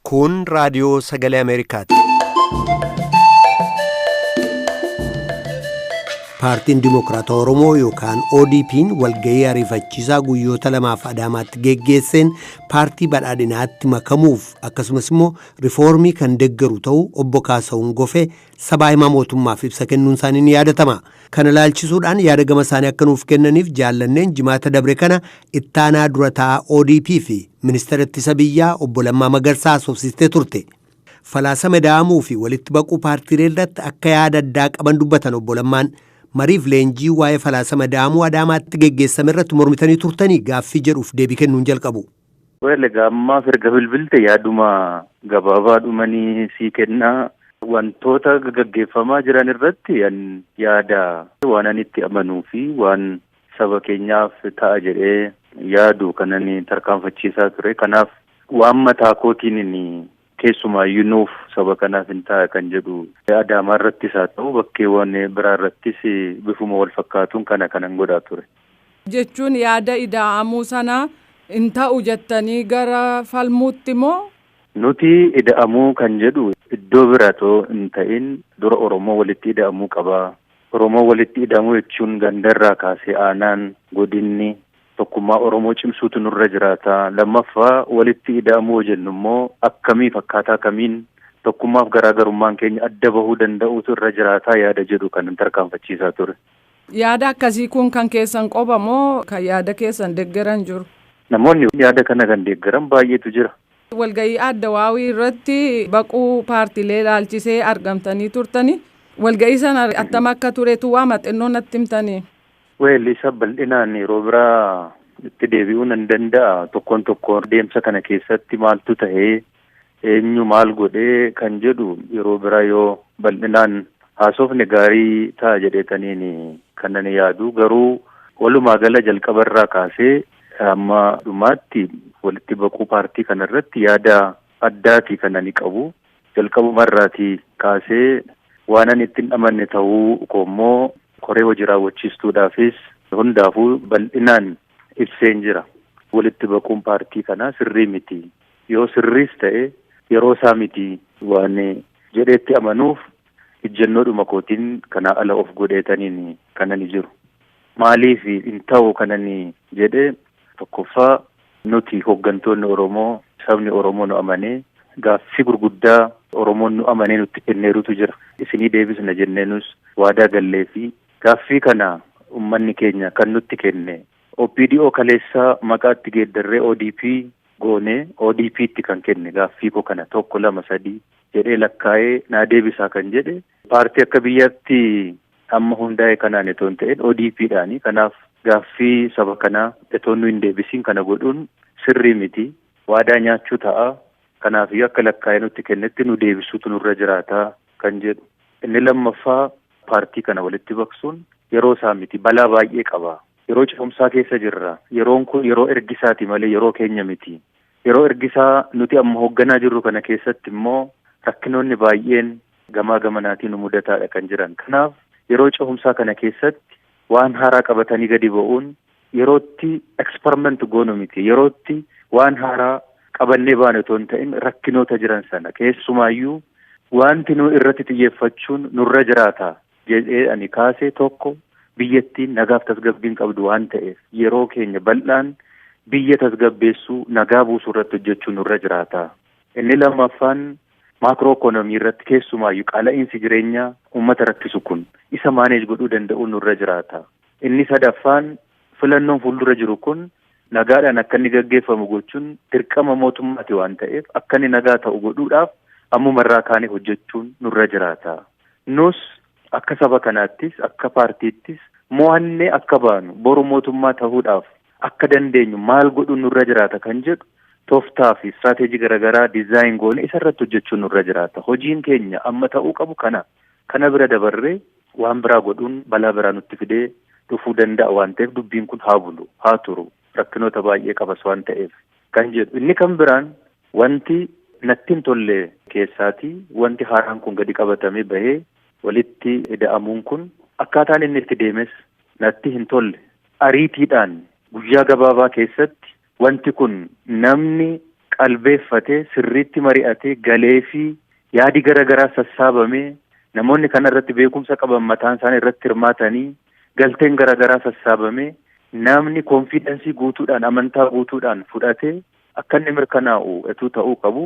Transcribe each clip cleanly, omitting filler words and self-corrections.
Kun raadiyoo sagalee Ameerikaati. Paartiin Dimokiraatawaa Oromoo yookaan ODP'n walgahii ariifachiisaa guyyoota lamaaf Adaamaatti geggeesseen paartii badhaadhinaatti makamuuf akkasumas immoo riifoormii kan deeggaru ta'uu obbo Kaasahuun Gofee sabaa himaa mootummaaf ibsa kennuun isaanii ni yaadatama. Kana ilaalchisuudhaan yaada gama isaanii akka nuuf kennaniif jaallanneen jimaata dabre kana ittaanaa dura taa'aa ODP fi ministeera ittisa biyyaa obbo Lammaa Magarsaa haasofsiistee turte. Falaasama ida'amuu fi walitti baquu paartiilee irratti akka yaada addaa qaban dubbatan obbo Lammaan. Mariif leenjii waa'ee falaasama ida'amuu Adaamaatti geggeessame irratti mormitanii turtanii gaaffii jedhuuf deebii kennuun jalqabu. Well, egaa ammaaf erga bilbilte yaaduma gabaabaa dhumanii sii kennaa. Wantoota gaggeeffamaa jiran irratti yaada waan ani itti amanuu fi waan saba keenyaaf ta'a jedhee yaadu kanan tarkaanfachiisaa ture. Kanaaf waan mataa kootiin keessumaayyuu nuuf saba kanaaf hin ta'a kan jedhu Adaamaa irrattis haa ta'u bakkeewwan biraa irrattis bifuma wal fakkaatuun kana kanan godhaa ture. Jechuun yaada ida'amuu sana hin ta'u jettanii gara falmuutti moo? Nuti ida'amuu kan jedhu iddoo biraatoo hin ta'in dura Oromoo walitti ida'amuu qabaa. Oromoo walitti ida'amuu jechuun gandarraa kaasee aanaan godinni tokkummaa Oromoo cimsuutu nurra jiraata. Lammaffaa walitti ida'amuu jennu immoo akkamiif akkaataa kamiin tokkummaaf garaagarummaan keenya adda bahuu danda'uutu irra jiraataa yaada jedhu kan tarkaanfachiisaa ture. Yaada akkasii kun kan keessan qofa moo kan yaada keessan deeggaran jiru? Namoonni yaada kana kan deeggaran baay'eetu jira. Walgahii Addawaawii irratti baquu paartiilee ilaalchisee argamtanii turtani. Walgahii sana attam akka turetu waa xinnoo natti himtanii. Well, isa bal'inaan yeroo biraa itti deebi'uu nan danda'a. Tokkoon tokkoon deemsa kana keessatti maaltu ta'ee eenyu maal godhee kan jedhu yeroo biraa yoo bal'inaan haasofne gaarii ta'a jedheetaniin kanan yaadu. Garuu walumaa gala jalqabarraa kaasee hamma dhumaatti walitti baquu paartii kanarratti yaada addaati kan ani qabu. Jalqabumarraatii kaasee waan ani ittiin amanne ta'uu koommoo koree hojii raawwachiistuudhaafis hundaafuu bal'inaan ibseen jira. Walitti baquun paartii kanaa sirrii miti. Yoo sirriis ta'e yeroo isaa miti waan jedheetti amanuuf ejjennoodhuma kootiin kanaa ala of godheetaniin kanan jiru. Maaliif hin ta'u kanan jedhe tokkoffaa nuti hooggantoonni Oromoo sabni Oromoo nu amanee gaaffii gurguddaa Oromoon nu amanee nutti kenneerutu jira. Isinii deebisna jenneenus waadaa gallee fi gaaffii kana uummanni keenya kan nutti kenne OPDO kaleessaa maqaatti geeddarree ODP goonee ODP'tti kan kenne gaaffii koo kana 1 2 3 jedhee lakkaa'ee naa deebisaa kan jedhe paartii akka biyyaatti amma hundaa'e kanaan itoo hin ta'in ODP'dhaani. Kanaaf gaaffii saba kanaa itoo nu hin deebisiin kana godhuun sirrii miti. Waadaa nyaachuu ta'a. Kanaafiyyuu akka lakkaa'ee nutti kennetti nu deebisuutu nurra jiraataa kan jedhu. Inni lammaffaa paartii kana walitti baqsuun yeroo isaa miti, balaa baay'ee qaba. Yeroo ce'umsaa keessa jirra. Yeroon kun yeroo ergisaati malee yeroo keenya miti. Yeroo ergisaa nuti amma hoogganaa jirru kana keessatti immoo rakkinoonni baay'een gamaa gamanaatiin nu mudataadha kan jiran. Kanaaf yeroo ce'umsaa kana keessatti waan haaraa qabatanii gadi ba'uun yerootti eksperiment goonu miti. Yerootti waan haaraa qabannee baanu otoo hin ta'in rakkinoota jiran sana keessumaayyuu wanti nu irratti xiyyeeffachuun nurra jiraata jedhee ani kaasee tokko biyyattiin nagaaf tasgabbiin qabdu waan ta'eef yeroo keenya bal'aan biyya tasgabbeessuu nagaa buusuu irratti hojjechuun nurra jiraata. Inni lammaffaan maakroo ikoonoomii irratti keessumaayyuu qaala'iinsi jireenyaa uummata rakkisu kun isa maaneej godhuu danda'uun nurra jiraata. Inni sadaffaan filannoon fuuldura jiru kun nagaadhaan akka inni gaggeeffamu gochuun dirqama mootummaati waan ta'eef akka inni nagaa ta'u godhuudhaaf ammumarraa kaanee hojjechuun nurra jiraata. Nus akka saba kanaattis akka paartiittis mo'annee akka baanu boru mootummaa ta'uudhaaf akka dandeenyu maal godhuun nurra jiraata kan jedhu tooftaa fi istirateejii garaagaraa dizaayin goone isarratti hojjechuun nurra jiraata. Hojiin keenya amma ta'uu qabu kana. Kana bira dabarree waan biraa godhuun balaa biraa nutti fidee dhufuu danda'a waan ta'eef dubbiin kun haa bulu, haa turu. Rakkinoota baay'ee qabas waan ta'eef kan jedhu. Inni kan biraan wanti natti hin tolle keessaatii wanti haaraan kun gadi qabatamee bahee walitti ida'amuun kun akkaataan inni itti deemes natti hin tolle. Ariitiidhaan guyyaa gabaabaa keessatti wanti kun namni qalbeeffatee sirriitti mari'atee galee fi yaadi garaagaraa sassaabamee namoonni kana irratti beekumsa qaban mataan isaanii irratti hirmaatanii galteen garaagaraa sassaabamee namni koonfiidensii guutuudhaan amantaa guutuudhaan fudhatee akka inni mirkanaa'u etuu ta'uu qabu.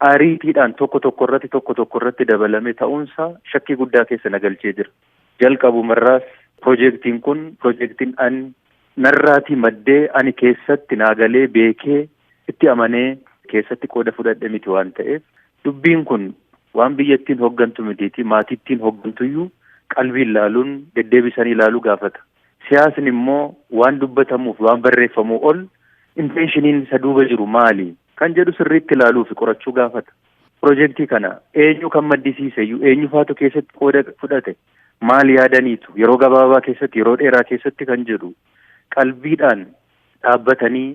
Ariitiidhaan tokko tokko irratti dabalame ta'uunsaa shakkii guddaa keessa na galchee jira. Jalqabumarraas piroojeektiin kun piroojeektiin ani narraatii maddee ani keessatti naagalee beekee itti amanee keessatti qooda fudhadhe miti waan ta'eef dubbiin kun waan biyyattiin hoggantu mitiiti maatittiin hoggantuyyuu qalbiin ilaaluun deddeebisanii ilaaluu gaafata. Siyaasni immoo waan dubbatamuuf waan barreeffamuu ol intenshiniin isa duuba jiru maali kan jedhu sirriitti ilaaluu fi qorachuu gaafata. Piroojeektii kana eenyu kan maddisiise iyyuu eenyu faatu keessatti qooda fudhate maal yaadaniitu yeroo gabaabaa keessatti yeroo dheeraa keessatti kan jedhu qalbiidhaan dhaabbatanii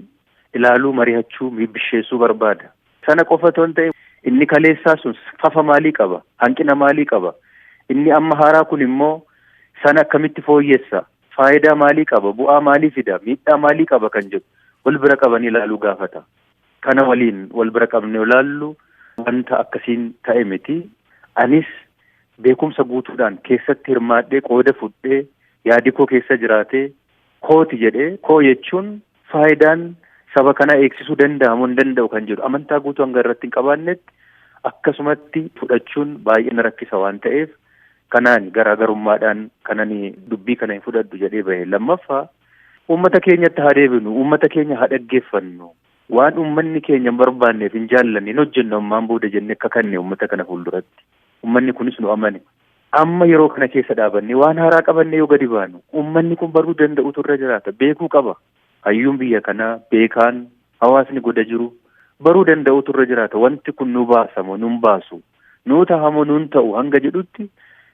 ilaaluu mari'achuu bisheessuu barbaada. Sana qofa otoo hin ta'in inni kaleessaa sun fafa maalii qaba? Hanqina maalii qaba? Inni amma haaraa kun immoo sana akkamitti fooyyessa? Faayidaa maalii qaba? Bu'aa maalii fida? Miidhaa maalii qaba kan jedhu wal bira qabanii ilaaluu gaafata. Kana waliin wal bira qabnee ilaallu wanta akkasiin ta'e miti. Anis beekumsa guutuudhaan keessatti hirmaadhee qooda fudhee yaadi koo keessa jiraatee kooti jedhee koo jechuun faayidaan saba kanaa eegsisuu danda'amu hin danda'u kan jedhu amantaa guutuu hanga irratti hin qabaannetti akkasumatti fudhachuun baay'ee na rakkisa waan ta'eef kanaan garaagarummaadhaan kanani dubbii kana hin fudhadhu jedhee bahe. Lammaffaa uummata keenyatti haa deebinu, uummata keenya haa dhaggeeffannu, waan uummanni keenya hin barbaanneef hin jaallanne hin hojjennu ammaan booda jennee akka kanne uummata kana fuulduratti. Uummanni kunis nu amane. Amma yeroo kana keessa dhaabanne waan haaraa qabanne yoo gadi baanu uummanni kun baruu danda'utu irra jiraata, beekuu qaba. Hayyuun biyya kanaa beekaan hawaasni goda jiru baruu danda'utu irra jiraata. Wanti kun nu baasamoo nun baasu, nuu tahamoo nun ta'u hanga jedhutti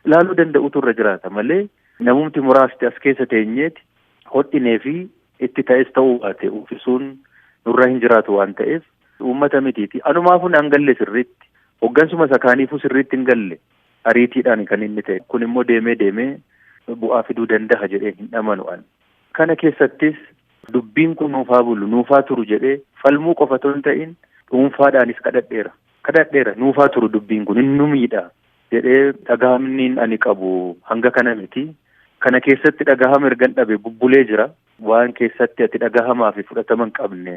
ilaaluu danda'utu irra jiraata malee namumti muraasti as keessa teenyeeti hodhinee fi itti ta'es ta'uu baate uffisuun nurra hin jiraatu waan ta'eef uummata mitiiti. Anumaafuu naan galle sirriitti, hoggansuma isa kaaniifuu sirriitti hin galle ariitiidhaan kan inni ta'e. Kun immoo deemee deemee bu'aa fiduu danda'a jedhee hin amanu ani. Kana keessattis dubbiin kun nuufaa bulu, nuufaa turu jedhee falmuu qofa otoo hin ta'in dhuunfaadhaanis kadhadheera. Kadhadheera nuufaa turu dubbiin kun inni nu miidha jedhee dhagahamni ani qabu hanga kana miti. Kana keessatti dhagahama ergan dhabe bubbulee jira. Waan keessatti ati dhagahamaa fi fudhatama hin qabne,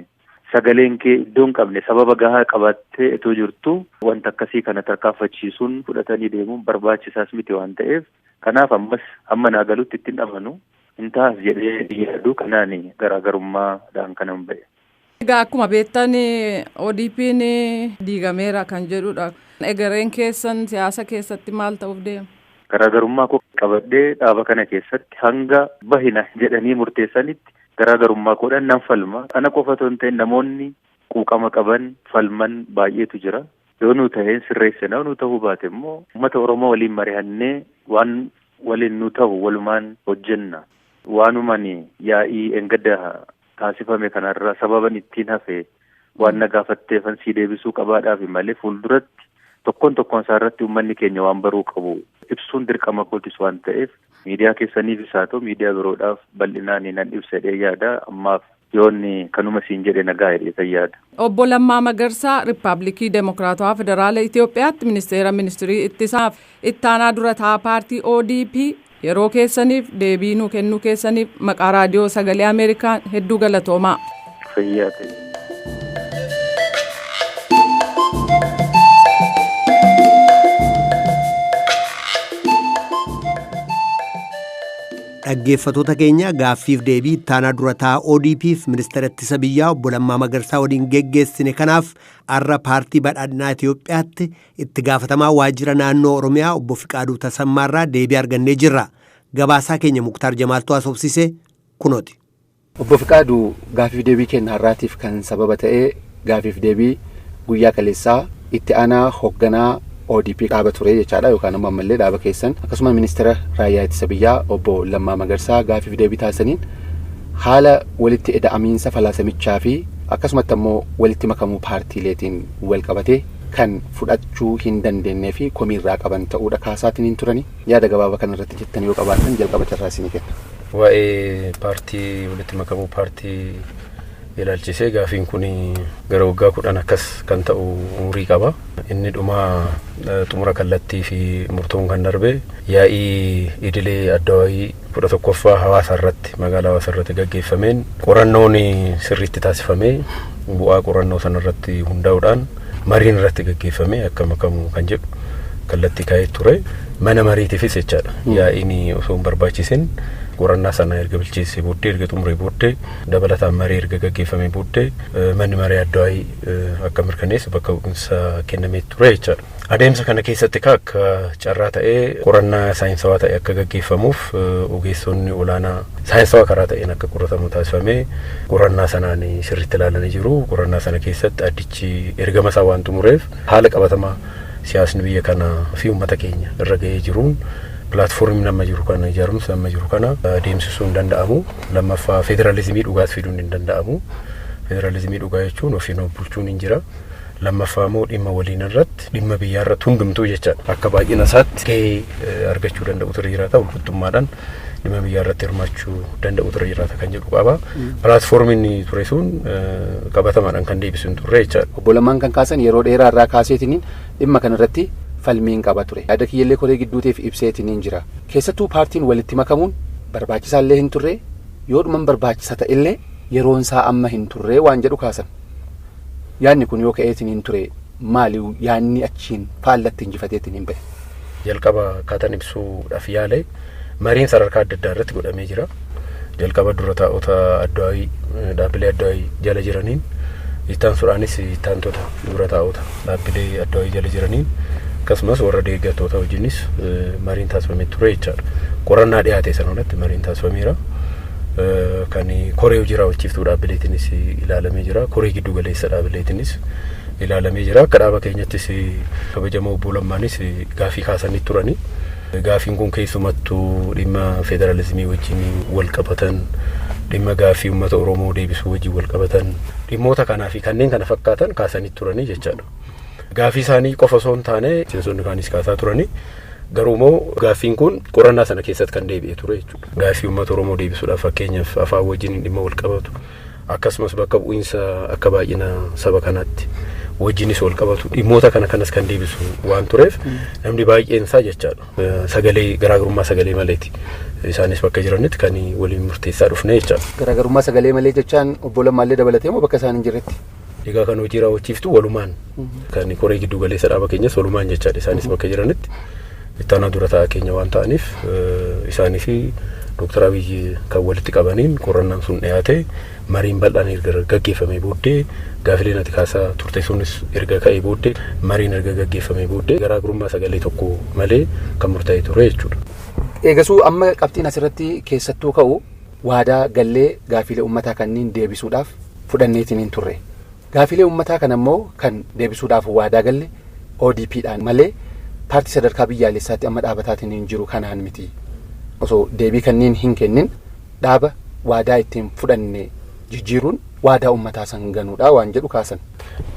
sagaleen kee iddoo hin qabne, sababa gahaa qabaattee itoo jirtu wanta akkasii kana tarkaanfachiisuun fudhatanii deemuun barbaachisaas miti waan ta'eef kanaaf ammas hamma naa galutti ittiin amanu hin taas jedhee yaadu kanaan garaagarummaadhaan kanan ba'e. Egaa akkuma beektan ODP'n diigameera kan jedhudha. Egereen keessan siyaasa keessatti maal ta'uuf deema? Garaagarummaa koo qabadhee dhaaba kana keessatti hanga bahina jedhanii murteessanitti garaagarummaa koodhaan nan falma. Ana qofa otoo hin ta'in namoonni quuqama qaban falman baay'eetu jira. Yoo nu ta'een sirreessina, yoo nu ta'uu baate immoo uummata Oromoo waliin mari'annee waan waliin nu ta'u walumaan hojjenna. Waanumaan yaa'ii engadda taasifame kanarra sababan ittiin hafe waan na gaafatteefan sii deebisuu qabaadhaaf malee fuulduratti tokkoon tokkoon isaa irratti uummanni keenya waan baruu qabu ibsuun dirqama kootis waan ta'eef miidiyaa keessaniifis haa ta'u miidiyaa biroodhaaf bal'inaan nan ibsa jedhee yaada. Ammaaf yoonni kanuma siin jedhe nagaa jedhee yaada. Obbo Lammaa Magarsaa Riippaabilikii Demookiraatawaa Federaala Itoophiyaatti Ministeera Ministirii Ittisaaf Ittaanaa Durataa Paartii ODP yeroo keessaniif deebii nuu kennuu keessaniif maqaa raadiyoo sagalee Ameerikaan hedduu galatoomaa. Fayyaa ta'e. Dhaggeeffattoota keenya gaaffiif deebii ittaanaa durataa ODP'f ministeera ittisa biyyaa obbo Lammaa Magarsaa waliin geggeessine kanaaf har'a paartii badhaadhinaa Itoophiyaatti itti gaafatamaa waajjira naannoo Oromiyaa obbo Fiqaaduu Tasammaarraa deebii argannee jirra. Gabaasaa keenya Muktaar Jamaaltuu haasofsiise kunooti. Obbo Fiqaaduu, gaaffiif deebii keenya har'aatiif kan sababa ta'e gaaffiif deebii guyyaa kaleessaa itti aanaa hoogganaa ODP dhaaba ture jechaadha yookaan immoo ammallee dhaaba keessan akkasuma ministeera raayyaa ittisa biyyaa obbo Lammaa Magarsaa gaaffiif deebii taasisaniin haala walitti ida'amiinsa falaasamichaa fi akkasumatti ammoo walitti makamuu paartiileetiin wal qabatee kan fudhachuu hin dandeenyee fi komiirraa qaban ta'uudha kaasaatiin hin turani. Yaada gabaabaa kanarratti jettan yoo qabaattan jalqaba carraa isinii kenna. Waa'ee paartii walitti makamuu paartii Ilaalchisee gaafiin kun gara waggaa 10 akkas kan ta'u umurii qaba. Inni dhuma xumura kallattii fi murtoon kan darbe yaa'ii idilee addawaayii 11ffaa hawaasa irratti magaalaa hawaasa irratti gaggeeffameen qorannoon sirriitti taasifamee bu'aa qorannoo sanarratti hundaa'uudhaan mariin irratti gaggeeffamee akka makamu kan jedhu kallattii kaa'ee ture. Mana mariitiifis jechaadha. Yaa'iin osoo hin barbaachisin qorannaa sana erga bilcheessee booddee erga xumuree booddee dabalataan marii erga gaggeeffamee booddee manni marii addawaayii akka mirkaneessu bakka bu'insa kennamee ture jechaadha. Adeemsa kana keessatti akka carraa ta'ee qorannaa saayinsawaa ta'e akka gaggeeffamuuf ogeessonni olaanaa saayinsawaa karaa ta'een akka qoratamu taasifamee qorannaa sanaan sirriitti ilaalanii jiru. Qorannaa sana keessatti addichi ergama isaa waan xumureef haala qabatamaa siyaasni biyya kana fi uummata keenya irra ga'ee jiruun pilaatfoormiin amma jiru kana ijaarumsi amma jiru kana adeemsisuu hin danda'amu. Lammaffaa federaalizimii dhugaas fiduun hin danda'amu. Federaalizimii dhugaa jechuun ofiin of bulchuun hin jira. Lammaffaa immoo dhimma waliin irratti dhimma biyyaa irratti hundumtuu jechaadha. Akka baay'ina isaatti gahee argachuu danda'u ture jiraata. Walqixxummaadhaan dhimma biyyaa irratti hirmaachuu danda'u ture jiraata kan jedhu qaba. Pilaatfoormiin ture sun qabatamaadhaan kan deebisu hin turre jechaadha. Obbo Lammaan kan kaasan yeroo dheeraa irraa kaaseetiniin dhimma kanarratti falmiin qaba ture. Yaada kiyyallee koree gidduuteef ibseetiniin jira. Keessattuu paartiin walitti makamuun barbaachisaallee hin turre yoo dhuman barbaachisa ta'ellee yeroon isaa amma hin turre waan jedhu kaasan. Yaadni kun yoo ka'eetiniin ture maali yaadni achiin faallatti injifateetiin hin ba'e? Jalqaba akkaataan ibsuudhaaf yaale mariin sadarkaa adda addaa irratti godhamee jira. Jalqaba dura taa'ota addawaayii dhaabbilee addawaayii jala jiraniin ittaansuudhaanis ittaantota dura taa'ota dhaabbilee addawaayii jala jiraniin akkasumas warra deeggartoota wajjinis mariin taasifamee ture jechaadha. Qorannaa dhiyaate sana irratti mariin taasifameera. Kan koree hojii raawwachiiftuu dhaabbileetiinis ilaalamee jira. Koree giddu galeessa dhaabbileetiinis ilaalamee jira. Akka dhaaba keenyattis kabajamoo obbo Lammaanis gaafii kaasanii turani. Gaafiin kun keessumattuu dhimma federaalizimii wajjin wal qabatan, dhimma gaafii uummata Oromoo deebisuu wajjin wal qabatan, dhimmoota kanaa fi kanneen kana fakkaatan kaasanii turanii jechaadha. Gaafii isaanii qofa osoo hin taane miseensonni kaanis kaasaa turani. Garuu immoo gaaffiin kun qorannaa sana keessatti kan deebi'e ture jechuudha. Gaaffii uummata Oromoo deebisuudhaaf fakkeenyaaf afaan wajjin dhimma wal qabatu akkasumas bakka bu'iinsa akka baay'ina saba kanaatti wajjinis wal qabatu dhimmoota kana kanas kan deebisu waan tureef namni baay'een isaa jechaadha. Sagalee garaagarummaa sagalee maleeti. Isaanis bakka jiranitti kan waliin murteessaa dhufne jechaadha. Garaagarummaa sagalee malee jechaan obbo Lammaallee dabalatee moo bakka isaan hin jirretti? Egaa kan hojii raawwachiiftu walumaan kan koree giddu galeessa dhaaba keenyas walumaan jechaadha. Isaanis bakka jiranitti ittaanaa dura taa'aa keenya waan ta'aniif isaanii fi Dooktar Abiyyi kan walitti qabaniin qorannaan sun dhiyaate mariin bal'aan erga gaggeeffamee booddee gaafileen ati kaasaa turte sunis erga ka'ee booddee mariin erga gaggeeffamee booddee garaagarummaa sagalee tokko malee kan murtaa'e ture jechuudha. Eegasuu amma qabxiin asirratti keessattuu ka'u waadaa gallee gaafilee uummataa kanneen deebisuudhaaf fudhanneetiin hin turre. Gaafilee uummataa kan ammoo kan deebisuudhaaf waadaa galle ODP'dhaan malee paartii sadarkaa biyyaalessaatti amma dhaabataatiin hin jiru kanaan miti. Osoo deebii kanneen hin kennin dhaaba waadaa ittiin fudhanne jijjiiruun waadaa uummataa san ganuudha waan jedhu kaasan.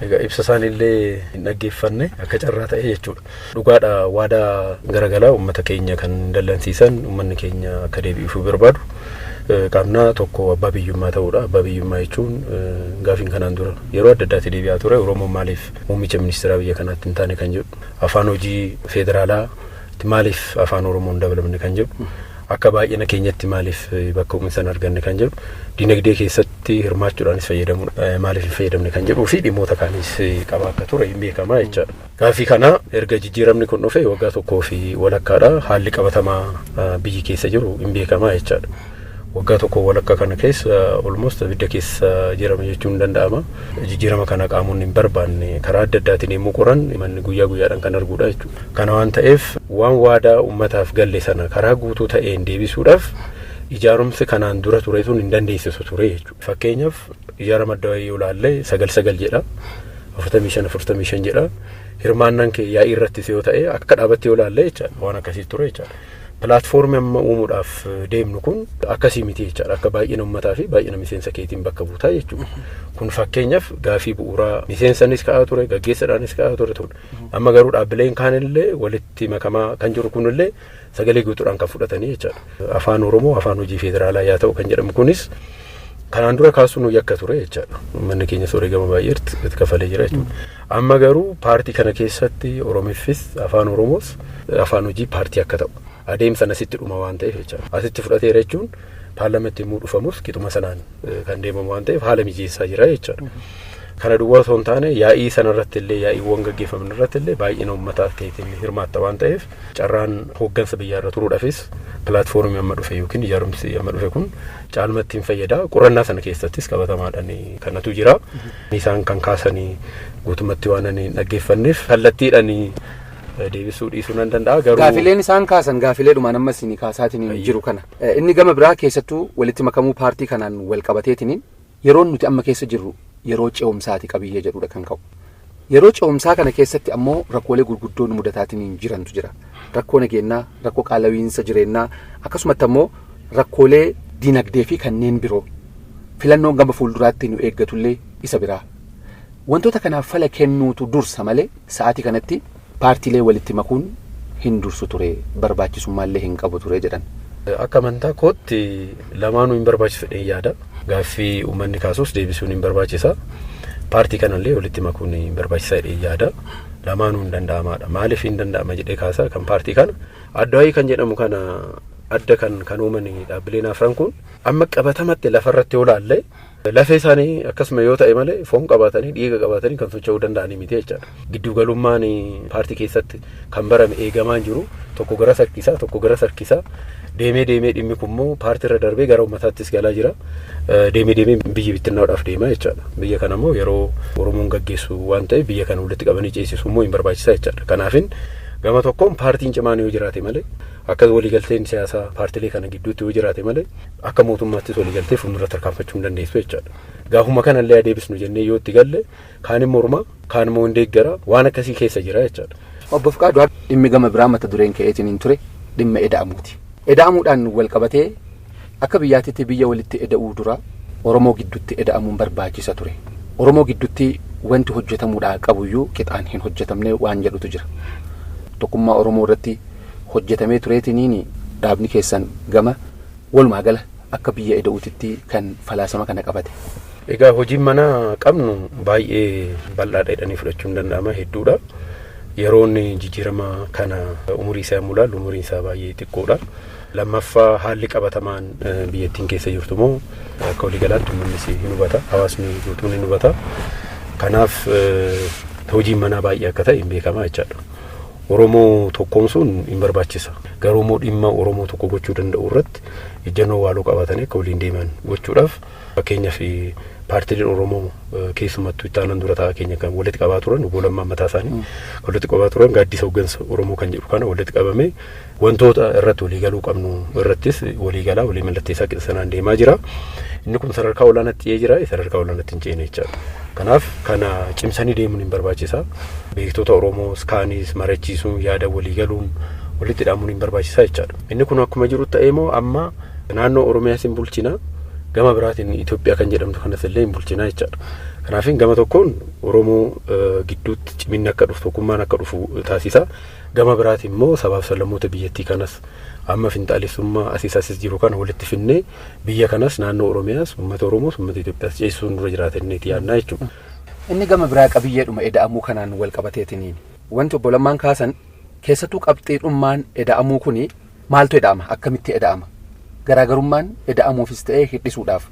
Egaa ibsa isaaniillee hin dhaggeeffanne akka carraa ta'e jechuudha. Dhugaadha waadaa garagalaa uummata keenya kan dallansiisan uummanni keenya akka deebi'uuf barbaadu. Qaamna tokko abbaa biyyummaa ta'uudha. Abbaa biyyummaa jechuun gaafiin kanaan dura yeroo adda addaatti deebi'aa ture Oromoon maaliif muummicha ministeeraa biyya kanaatti hin taane kan jedhu afaan hojii federaalaa maaliif afaan Oromoon dabalamne kan jedhu akka baay'ina keenyatti maaliif bakka uummanni sana arganne kan jedhu dinagdee keessatti hirmaachuudhaanis fayyadamuudha maaliif hin fayyadamne kan jedhuu fi dhimmoota kaanis qaba akka ture hin beekamaa jechaadha. Gaafii kana erga jijjiiramni kun dhufe waggaa tokkoo fi walakkaadha haalli qabatamaa biyyi keessa jiru hin beekamaa jechaadha. Waggaa tokko walakkaa kana keessa almost abidda keessa jirama jechuun danda'ama. Jijjiirama kana qaamonni hin barbaanne karaa adda addaatiin yommuu qoran manni guyyaa guyyaadhaan kan arguudha jechuudha. Kana waan ta'eef waan waadaa uummataaf galle sana karaa guutuu ta'een deebisuudhaaf ijaarumsi kanaan dura ture sun hin dandeessisu ture jechuudha. Fakkeenyaaf ijaarama adda yoo ilaalle 9-9 jedha. 45 45 jedha. Hirmaannaan kee yaa'ii irrattis yoo ta'e akka dhaabatti yoo ilaalle jechaadha waan akkasii ture jechaadha. Pilaatfoormii amma uumuudhaaf deemnu kun akkasii miti jechaadha. Akka baay'ina uummataa fi baay'ina miseensa keetiin bakka buutaa jechuudha. Kun fakkeenyaaf gaafii bu'uuraa miseensanis ka'aa ture, gaggeessaadhaanis ka'aa ture. Amma garuu dhaabbileen kaanillee walitti makamaa kan jiru kunillee sagalee guutuudhaan kan fudhatanii jechaadha. Afaan Oromoo afaan hojii federaalaa yaa ta'u kan jedhamu kunis Kanaan dura kaasuun yakka ture jechaadha. Uummanni keenya sooree baay'ee itti kafalee jira jechuudha. Amma garuu paartii kana keessatti Oromiffis afaan Oromoos afaan hojii paartii akka ta'u adeemsa asitti dhuma waan ta'eef jechaadha. Asitti fudhateera jechuun paarlaamentii immoo dhufamus qixuma sanaan kan deemamu waan ta'eef haala mijeessaa jira jechaadha. Kana duwwaa osoo hin taane yaa'ii sanarratti illee yaa'iiwwan gaggeeffaman irratti illee baay'ina uummataa keetiin hirmaatta waan ta'eef carraan hooggansa biyyaarra turuudhaafis pilaatfoormii amma dhufe yookiin ijaarumsi amma dhufe kun caalmatti hin fayyada. Qorannaa sana keessattis qabatamaadhaan kanatu jira. Isaan kan kaasanii guutumatti waan ani dhaggeeffanneef kallattiidhaan deebisuu dhiisuu nan danda'a garuu. Gaafileen isaan kaasan gaafileedhumaan ammas inni kaasaatiin jiru kana. Inni gama biraa keessattuu walitti makamuu paartii kanaan wal qabateetiin yeroon nuti amma keessa jirru yeroo ce'umsaati qabiyyee jedhudha kan ka'u. Yeroo ce'umsaa kana keessatti ammoo rakkoolee gurguddoon mudataatiin jirantu jira. Rakkoo nageenyaa, rakkoo qaala'iinsa jireenyaa akkasumatti ammoo rakkoolee dinagdee fi kanneen biroo filannoon gama fuulduraatti nu eeggatullee isa biraa. Wantoota kanaaf fala kennuutu dursa malee sa'aatii kanatti paartiilee walitti makuun hin dursu ture barbaachisummaallee hin qabu ture jedhan. Akka amantaa kootti lamaanuu hin barbaachisu jedhee yaada. Gaaffii uummanni kaasus deebisuun hin barbaachisa. Paartii kanallee walitti makuun hin barbaachisa jedhee yaada. Lamaanuu hin danda'amaadha. Maaliif hin danda'ama jedhee kaasa kan paartii kana addawaayii kan jedhamu kana adda kan uuman dhaabbileen afran kun amma qabatamatti lafarratti yoo laalle lafee isaanii akkasuma yoo ta'e malee foon qabaatanii dhiiga qabaatanii kan socho'uu danda'anii miti jechaadha. Gidduugalummaan paartii keessatti kan barame eegamaa jiru tokko gara sarkisaa tokko gara sarkisaa deemee deemee dhimmi kun immoo paartiirra darbee gara uummataattis galaa jira. Deemee deemee biyyi bittinnaa'uudhaaf deema jechaadha. Biyya kana immoo yeroo Oromoon gaggeessu waan ta'eef biyya kana walitti qabanii ceesisuu immoo hin barbaachisaa jechaadha. Kanaafin gama tokkoon paartiin cimaan yoo jiraate malee akka waliigalteen siyaasaa paartilee kana gidduutti yoo jiraate malee akka mootummaattis waliigaltee fuuldura tarkaanfachuu hin dandeessu jechaadha. Gaafuma kanallee adeebisnu jennee yoo itti galle kaan immoo morma kaan immoo hin deeggara waan akkasii keessa jira jechaadha. Obbo Fiqaadu dhimmi gama biraa mata dureen ka'eetiin hin ture dhimma eda'amuuti. Eda'amuudhaan wal qabatee akka biyyaatitti biyya walitti eda'uu dura Oromoo gidduutti eda'amuun barbaachisa ture. Oromoo gidduutti wanti hojjetamuudhaa qabuyyuu qixaan hin hojjetamne waan jedhutu jira. Tokkummaa Oromoo irratti hojjetamee tureetiniin dhaabni keessan gama walumaa gala akka biyya eda'uutitti kan falaasama kana qabate. Egaa hojiin manaa qabnu baay'ee bal'aadha jedhanii fudhachuun danda'ama hedduudha. Yeroon jijjiirama kana umurii isaa yommuu ilaallu umuriin isaa baay'ee xiqqoodha. Lammaffaa haalli qabatamaan biyyattiin keessa jirtu immoo akka waliigalaatti uummannis hin hubata hawaasni guutuun hin hubata. Kanaaf hojiin manaa baay'ee akka ta'e hin beekama jechaadha. Oromoo tokkoomsuun hin barbaachisa. Garuu immoo dhimma Oromoo tokko gochuu danda'u irratti ejjennoo waaloo qabatanii akka waliin deeman gochuudhaaf fakkeenyaaf paartiileen Oromoo keessumattuu itti aanan dura taa'aa keenya kan walitti qabaa turan obbo Lammaa mataa isaanii walitti qabaa turan gaaddisa hooggansa Oromoo kan jedhu kana walitti qabamee wantoota irratti waliigaluu qabnu irrattis waliigalaa walii mallatteessaa qixa sanaan deemaa jira. Inni kun sadarkaa olaanaatti ce'ee jira sadarkaa olaanaatti hin ceene jechaadha. Kanaaf kana cimsanii deemuun hin barbaachisa. Beektota Oromoos kaanis mari'achiisuun yaada waliigaluun walitti hidhamuun hin barbaachisa jechaadha. Inni kun akkuma jiru ta'ee immoo amma naannoo Oromiyaas hin bulchina gama biraatiin Itoophiyaa kan jedhamtu kanas illee hin bulchina jechaadha. Kanaaf gama tokkoon Oromoo gidduutti ciminni akka dhufu tokkummaan akka dhufu taasisa. Gama biraatiin immoo sabaaf sablammoota biyyattii kanas amma finxaalessummaa asiis asis jiru kana walitti finnee biyya kanas naannoo Oromiyaas uummata Oromoos uummata Itoophiyaas ceesisuun dura jiraatanneeti yaadnaa jechuudha. Inni gama biraa qabiyyeedhuma eda'amuu kanaan wal qabateetiniin wanti obbo Lammaan kaasan keessattuu qabxiidhummaan eda'amuu kuni maaltu eda'ama akkamitti eda'ama garaagarummaan eda'amuufis ta'ee hir'isuudhaaf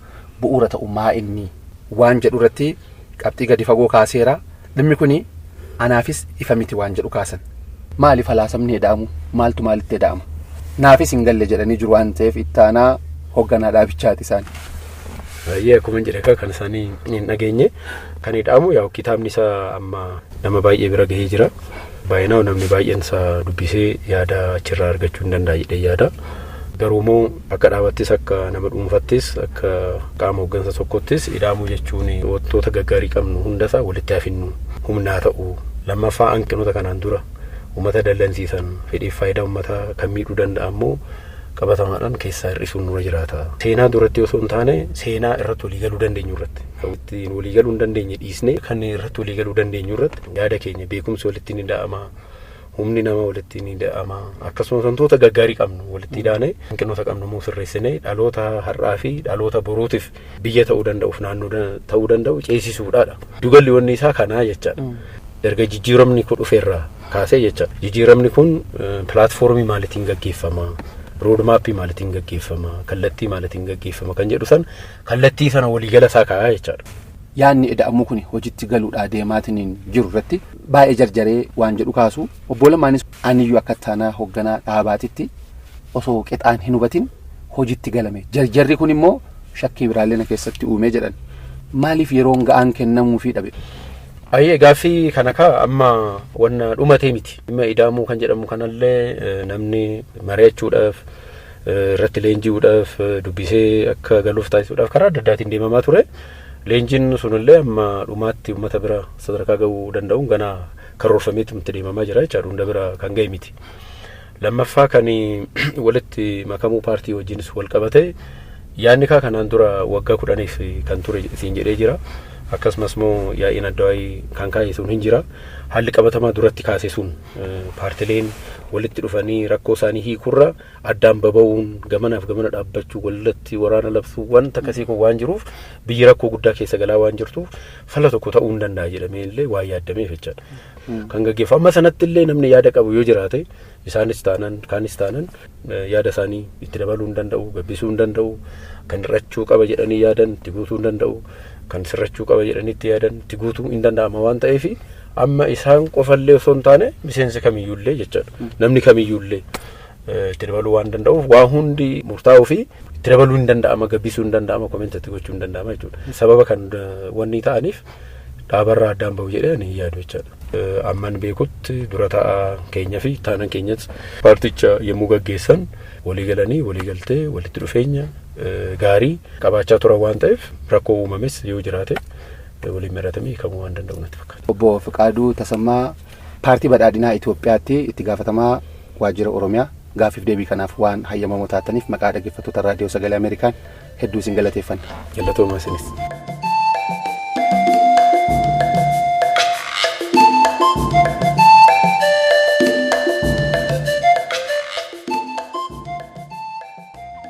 bu'uura ta'u maa inni waan jedhu irratti qabxii gadi fagoo kaaseera dhimmi kuni anaafis ifa miti waan jedhu kaasan maali falaasamni eda'amu maaltu maalitti eda'ama naafis hin galle jedhanii jiru waan ta'eef ittaanaa hoogganaa dhaabichaati isaan. Baay'ee akkuma jedhe kan isaanii hin dhageenye kan hidhamu yaa kitaabni isaa amma nama baay'ee bira gahee jira. Baay'inaan namni baay'een isaa dubbisee yaada achirraa argachuu hin danda'a jedhee yaada. Garuu immoo akka dhaabattis akka nama dhuunfattis akka qaama hooggansa tokkottis hidhaamuu jechuun wantoota gaggaarii qabnu hundasaa walitti hafinnu humnaa ta'u lammaffaa hanqinoota kanaan dura uummata dallansiisan fedhiif faayidaa uummataa kan miidhuu danda'a immoo qabatamaadhaan keessaa hir'isuun nurra jiraata. Seenaa duratti osoo hin taane seenaa irratti waliigaluu dandeenyu irratti kan ittiin waliigaluu hin dandeenye dhiisnee kan irratti waliigaluu dandeenyu irratti yaada keenya beekumsi walitti ni da'ama. Humni nama walitti ni da'ama. Akkasumas wantoota gaggaarii qabnu walitti hidhaane hanqinoota qabnu immoo sirreessinee dhaloota har'aa fi dhaloota boruutiif biyya ta'uu danda'uuf naannoo ta'uu danda'u ceesisuudhaadha. Dugalli wanni isaa kanaa jechaadha. Erga jijjiiramni kun dhufeerraa kaasee jechaadha. Jijjiiramni kun pilaatfoormii maaliitiin gaggeeffama? Roodmaappii maaliitiin gaggeeffama? Kallattii maaliitiin gaggeeffama? Kan jedhu san kallattii sana waliigala isaa kaa'aa jechaadha. Yaadni ida'amuu kun hojiitti galuudhaa deemaatiin jiru irratti baay'ee jarjaree waan jedhu kaasu obbo Lammaanis aniyyuu akka taanaa hoogganaa dhaabaatitti osoo qixaan hin hubatin hojiitti galame. Jarjarri kun immoo shakkii biraallee na keessatti uumee jedhan. Maaliif yeroon ga'aan kennamuufii dhabe? Ayyee gaaffii kana kaa amma wanna dhumatee miti. Dhimma ida'amuu kan jedhamu kanallee namni mari'achuudhaaf irratti leenji'uudhaaf dubbisee akka galuuf taasisuudhaaf karaa adda addaatiin deemamaa ture. Leenjiin sunillee amma dhumaatti uummata bira sadarkaa ga'uu danda'uun ganaa karoorfameetu itti deemamaa jira jechaadha. Hunda bira kan ga'e miti. Lammaffaa kan walitti makamuu paartii wajjinis wal qabate yaadni kaa kanaan dura waggaa 10 kan ture siin jedhee jira. Akkasumas immoo yaa'iin addawaayii kan kaa'e sun hin jira. Haalli qabatamaa duratti kaase sun paartileen walitti dhufanii rakkoo isaanii hiikurra addaan baba'uun gamanaaf gamana dhaabbachuu walitti waraana labsuu wanta akkasii kun waan jiruuf biyyi rakkoo guddaa keessa galaa waan jirtuuf fala tokko ta'uu hin danda'a jedhamee illee waa yaaddameef jechaadha. Kan gaggeeffamu amma sanatti illee namni yaada qabu yoo jiraate isaanis taanan kaanis taanan yaada isaanii itti dabaluu hin danda'u, gabbisuu hin danda'u, kan hir'achuu qaba jedhanii yaadan itti guutuu hin danda'u, kan sirrachuu qaba jedhanii itti yaadan itti guutuu hin danda'ama waan ta'eef amma isaan qofallee osoo hin taane miseensi kamiyyuullee jechaadha. Namni kamiyyuullee itti dabaluu waan danda'uuf waa hundi murtaa'uu fi itti dabaluu hin danda'ama, gabbisuu hin danda'ama, komentatti gochuu hin danda'ama jechuudha. Sababa kan wanni ta'aniif dhaabarraa addaan bahu jedhee ani yaadu jechaadha. Amman beekutti dura taa'aa keenya fi taanan keenyas paarticha yommuu gaggeessan walii galanii walii galtee walitti dhufeenya gaarii qabaachaa turan waan ta'eef rakkoo uumames yoo jiraate waliin mari'atamee hiikamuu waan danda'u natti fakkaata. Obbo Fiqaaduu Tasammaa paartii badhaadhinaa Itoophiyaatti itti gaafatamaa waajjira Oromiyaa gaaffiif deebii kanaaf waan hayyamamoo taataniif maqaa dhaggeeffattoota raadiyoo sagalee Ameerikaan hedduu isin galateeffanna. Galatoomaa isinis.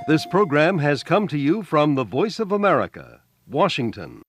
This program has come to you from the Voice of America, Washington.